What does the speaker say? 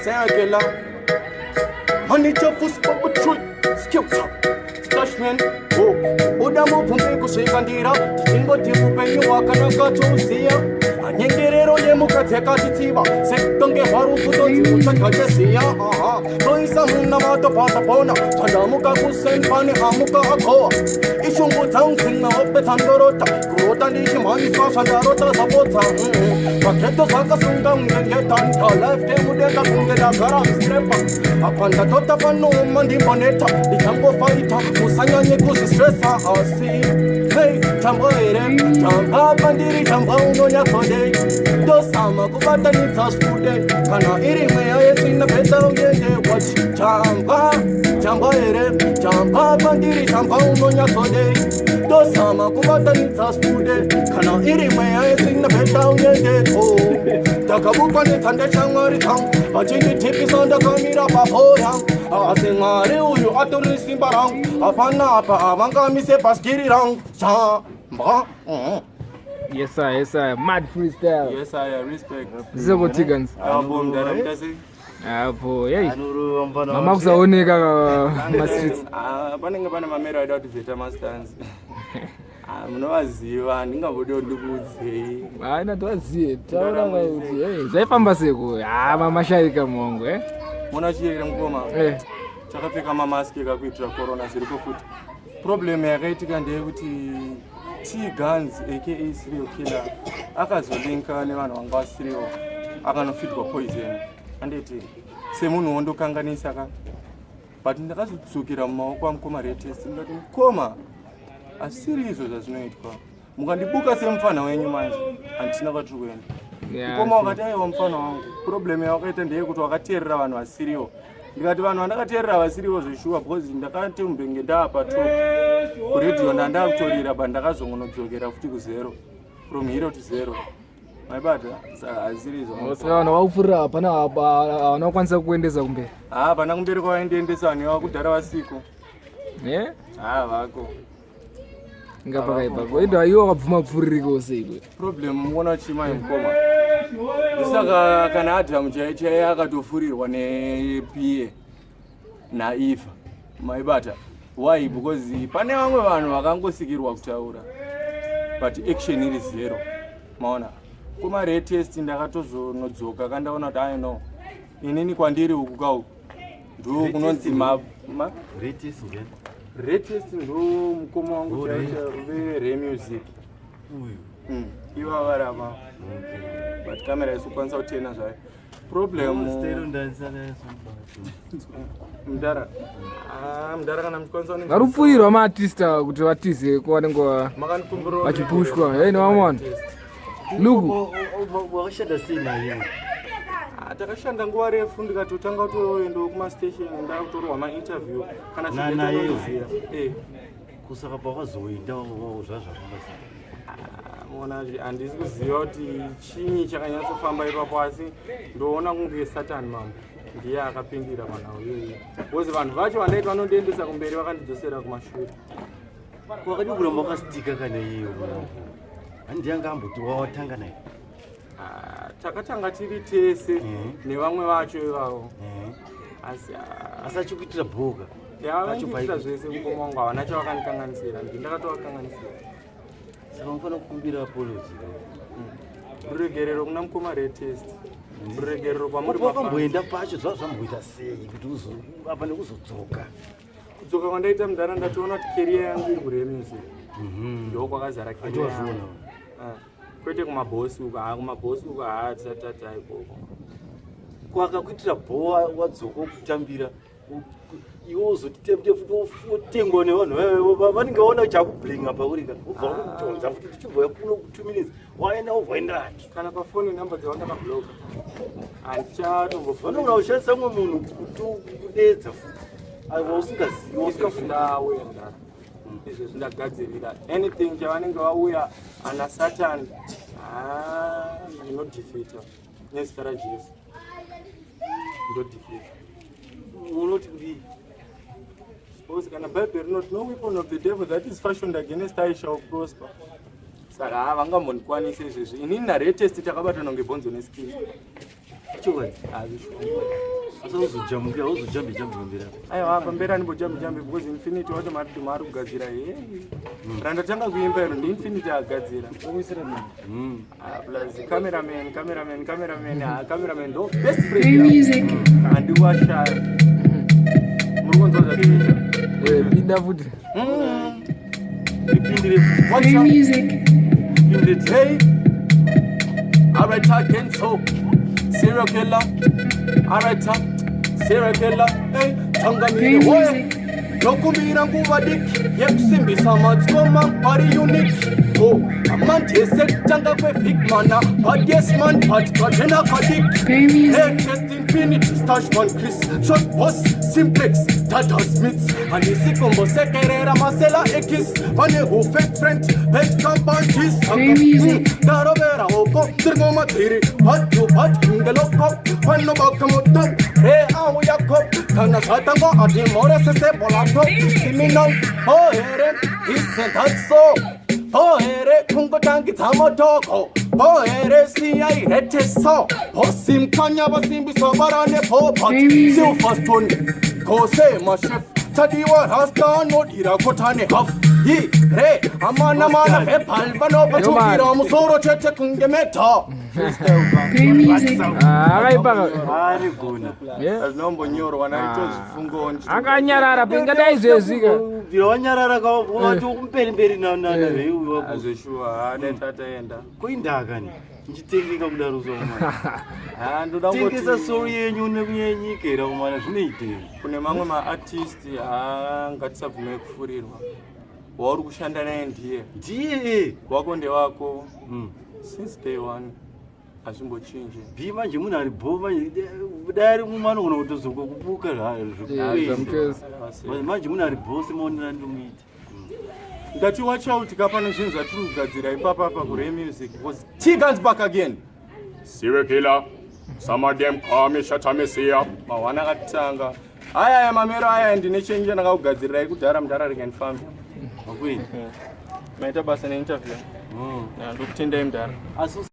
Serial killer. Honey chafu spot tree. Skill top. Stashman. Oh, buda mubvumbi kusvika ndira tichingoti upenyu hwakanaka touziya anyengerero yemukadzi yakatitsiva setonge hwarufu tonzi kutsvaga cheziya aha toisa munamato patapona tandamuka kusenpani amuka agoa ishungu dzangu dzimwe hope dzandorota kurota ndichimhanyiswa zvandarota zvapotsa pageto zvakasunga mungengeta life temudenga kunge ndagara mstrepa apa ndatota panooma ndimboneta ndichangofaita usanyanye kuzvistresa asi hei jambwa here jambwa pandiri jambwa unonyatsodei ndosama kubatanidza zvibude kana iri mweya yetsvina better uende wachi jambwa jambwa here jambwa pandiri jambwa unonyatsodei ndosama kubatanidza zvibude kana iri mweya yetsvina better uende o ndakabukwa netsande shamwari dzangu vachinditipisa ndakamira pabhora asi Mwari uyu atori simba rangu hapana apa havangamise bhasikiri rangu jambwa. Yes sir, yes sir. Mad freestyle. Yes, I respect. Ziseko Tigans. Apo mdara mutase. Apo, hey. Anorova mfana. Mama kusaoneka ma streets. Ah, panenge pane mamero aida kuti zvoita mastanzi. Ah, munovaziva handingambodiwo ndikuudzei. Hayi ndatovaziye. Taura kuti hey, zvaifamba seko. Ah, mama shaika mongo, eh. Mona chiyere mukoma. Eh. Takapfeka mamaski ekakuitira corona zviriko futi. Problem yakaitika ndeyekuti T Guns aka Serial Killer akazolinka nevanhu vanga vasiriwo akanofidwa poison anditi semunhu wondokanganisa ka but ndakazodzokera mumaoko amukoma retest ndikati mukoma asiri izvo zvazvinoitwa mukandibuka semufana wenyu manje handina kwatiri kuenda. Mukoma wakati aiwa mufana wangu problem yawakaita ndeyekuti wakateerera vanhu vasiriwo. Ndikati vanhu vandakateerera vasiriwo zveshuwa because ndakati umbenge ndaapa top kuredhiyo ndandakutorira but ndakazongonodzokera futi kuzero, from hero to zero, maibata. Saka hazisiri izvo. Saka vanhu vakupfurira hapana havana kukwanisa kuendesa kumberi. Haa, pana kumberi kwavaindiendesa vanhu ivava kudhara vasiko. Eh? Haa, vako. Ngapakaipa. Koida iwo wakabvuma kupfuririko sei? Problem muona chima mukoma ndisaka kana Adhamu chai chai akatofurirwa nepiye naEva, maibata. Why? Because pane vamwe vanhu vakangosikirwa kutaura but action iri zero. Maona kumaretest ndakatozonodzoka kandaona kuti I know inini kwandiri uku kauku ndo kunonzi ma Retest ndiani? Retest ndo mukoma wangu. Oh, chaicho veremusic. Uyu. Ivava rava but kamera isikukwanisa kutena zvayo problem. Stero ndanisana yasomubato. Mudhara, ah, mudhara kana muchikwanisa Vari kupfurirwa maartist ava kuti vatize kwavanenge makandikumbirawo vachipushwa. Hey, nevamwe luku. Wakashanda sei naye? Ah, takashanda nguva refu ndikatotanga kutoendawo kumastation ndakutorwa mainterview kana Naye? zvinoziva. Kusaka pawakazoenda zvazvafamba sei? Mona handisi kuziva kuti chinyi chakanyatsofamba ipapo asi ndoona kunge Satan mambo ndiye akapindira panhau iyoyi because vanhu vacho vandaiti vanondiendesa kumberi vakandidzosera kumashure. Wakadi kuramba wakastika kana iye handi yanga amboti wawatanga naye? Ah, takatanga tiri tese nevamwe vacho ivavo asi ah, Asi achikuitira bhoka? Yavandiitira zvese mukoma wangu, havana chavakandikanganisira, ndi ndakatovakanganisira. Saka unofanira kukumbira apology. Ruregerero kuna mukoma retest, ruregerero kwamuri. Wakamboenda pacho zvava zvamboita sei kuti apa nekuzodzoka? Kudzoka kwandaita mudhara ndatoona kuti career yangu iri kuremusic ndo kwakazara career Atiwazviona. yangu. Ah, kwete kumabhosi uko. Haa, kumabhosi uko haa, tisati tata ikoko. Kwakakuitira bhowa wadzoka kutambira iwe uzoti tepute futi wotengwa nevanhu vanenge vaona chakublinga pauri ka ubva wakutonza futi tichibva kuno 2 minutes waenda wobva Kana pafoni namba dzavandakabloka handichatombofoni. Vanogona kushandisa mumwe munhu kudedza futi aiwa usingazivi usingafungi. Ndauya mudhara, izvezvi ndagadzirira anything chavanenge vauya ana Satan. Ndinodefeata nezita raJesu, ndodefeata. Unoti kudii? Because kana Bhaibheri rinoti, "No weapon of the devil that is fashioned against I shall prosper." Saka ha vangambondikwanisa izvezvi inini naretest takabatana kunge bhonzo neskin. Chokwadi? Hazvishuwa. Asi uzojamuka, uzojambe jambe pamberi apa. Aiwa, pamberi andimbojambe jambe because Infinity wacho maridhimu ari kugadzira. Ye randatanga kuimba iro ndiInfinity agadzira. Ah, plus cameraman, cameraman, cameraman, ah, cameraman ndo best friend yangu. Handiwashaya. Muri kunzwa zvatinoita? Eh, pinda futi. Ipindire. Watch out. Ipindire. Hey, alright again, so serial killer, alright, serial killer, hey, tangamire hoye, ndokumbira nguva diki yekusimbisa madzikoma ari unique. Oh, amandese kutanga kwevigmana, but yes man, but kajena kadiki. Hey, test Infinity, Stashman Chris, Short Boss, Simplex, Tata Smiths, handisi kumbosekerera masela ekis, vane hufake friend, bad companies. Ndarovera hoko, ndiri ngoma dziri, bat to bat, kunge loko, panobaka moto, re auyako, kana zvatangwa atimhoresese bolato, siminal, oh here, isn't that so? Oh here, kungotangidza motoko. Oh here, siyai reteso. Bosimkhanya basimbisa barane popat. Silverstone, Kose mashef. Tadiwa rasta anodira kotane half. Yi re amana mana vepal vanopatukira musoro chete kunge meta. Ah, akaipa. Ari gona. Yeah. Hazvinombonyorwa naitozvifungawo. Akanyarara pingadai izvezvika. Bvira wanyarara wati kumberi mberi nareu. Azveshuwa, haadai tataenda. Koindakani ndichitengeka kudaro zvaumana. Ha, ndoda Tengesa kungoti soro yenyu nekunyanyika here umana, zvinoitei? Kune mamwe maartist, ha, ngatisabvume kufurirwa. Wauri kushanda naye ndiye Ndiye. wako, ndewako since day one, hazvimbochinji. Bhi manje munhu ari bho manje, dai ari mumwe anogona kutozoka kubuka. Zvamukezi. Manje munhu ari bho semaonero andinomuita. Ndati watch out ka, pane zvinhu zvatiri kugadzira ipapapa kure music because T Guns back again. Serial killer. Some of them call me Shatta Messiah. Mahwana akatanga aya aya mamero aya, ndine chenji ndakakugadzirirai kudhara mudhara, rega ndifambe. Makwini. Maita basa neinterview. Ndokutendai mudhara. Asi.